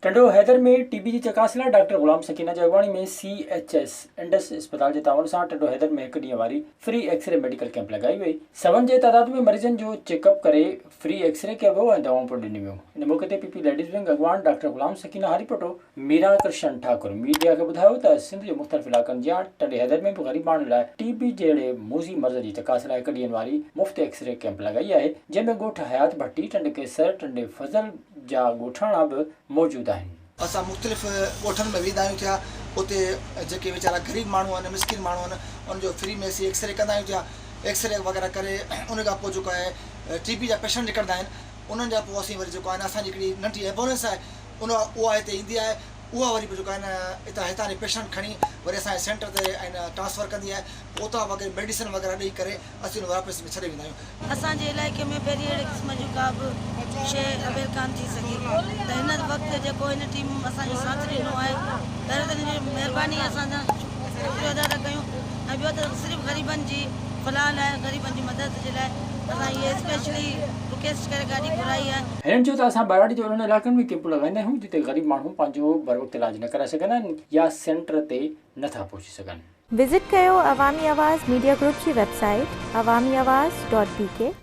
ٽنڊو حيدر ۾ ٽي بي جي چڪاس لاء ڊاڪٽر غلام سڪينه جي اڳواڻي ۾ سي ايڇ ايس انڊس اسپتال جي تعاون سان ٽنڊو حيدر ۾ هڪ ڏينهن واري فري ايڪسري ميڊيڪل ڪئمپ لڳائي وئي. سون جي تعداد ۾ مريضن جو چيڪ اپ ڪري فري ايڪسري ڪيو ويو ۽ دوائون پڻ ڏنيون ويون. ان موقعي تي پي پي ليڊيز ونگ اڳواڻ ڊاڪٽر غلام سڪينه هاريپوٽو، ميران ڪرشن ٺاڪر ميڊيا کي ٻڌايو ته سنڌ جي مختلف علائقن جيان ٽنڊي حيدر ۾ به غريب ماڻهن لاء ٽي بي جهڙي موذي مرض جي چڪاس لاء هڪ ڏينهن واري مفت ايڪسري ڪئمپ لڳائي آهي جنهن ۾ ڳوٺ حيات ڀٽي، ٽنڊي قيصر، ٽنڊي فضل، جا ڳوٺاڻا به موجود آهن. اسان مختلف ڳوٺن ۾ ويندا آهيون ٿيا اتي جيڪي ويچارا غريب ماڻهو آهن مسڪين ماڻهو آهن ان جو فري ۾ اسين ايڪسري ڪندا آهيون ٿيا ايڪسري وغيره ڪري ان کان پوء جيڪو آهي ٽي بي جا پيشنٽ نڪرندا آهن انهن جا پوء اسين وري جيڪو آهي اسان جي هڪڙي ننڍي ايمبولينس آهي ان اها هتي ايندي آهي اها وري پوء جيڪو آهي نه اتان هتان جي پيشنٽ کڻي وري اسان جي سينٽر تي ۽ ٽرانسفر ڪندي آهي پوء اتان وغيره ميڊيسن وغيره ڏئي ڪري اسين ان واپس ۾ ڇڏي ويندا آهيون. اسان جي علائقي ۾ پهرين اهڙي قسم جون ڪا به شيء اويل ڪانه ٿي سگهي ته هن وقت جيڪو هن ٽيم اسان جو ساٿ ڏنو آهي پهريون ته هن جي مهرباني اسان جا شڪريو ادا ٿا ڪيون ۽ ٻيو ته صرف غريبن جي فلاح لاء غريبن جي مدد جي لاء اسان هيء اسپيشلي رڪيسٽ ڪري گاڏي گهرائي آهي. هنن چيو ته اسان ٻهراڙي جي انهن علائقن ۾ ڪيمپون لڳائيندا آهيون جتي غريب ماڻهو پنهنجو بروقت علاج نه ڪرائي سگهندا آهن يا سينٽر تي نه ٿا پهچي سگهن. وزٽ ڪيو عوامي آواز ميڊيا گروپ جي website Awami Awaz dot B K.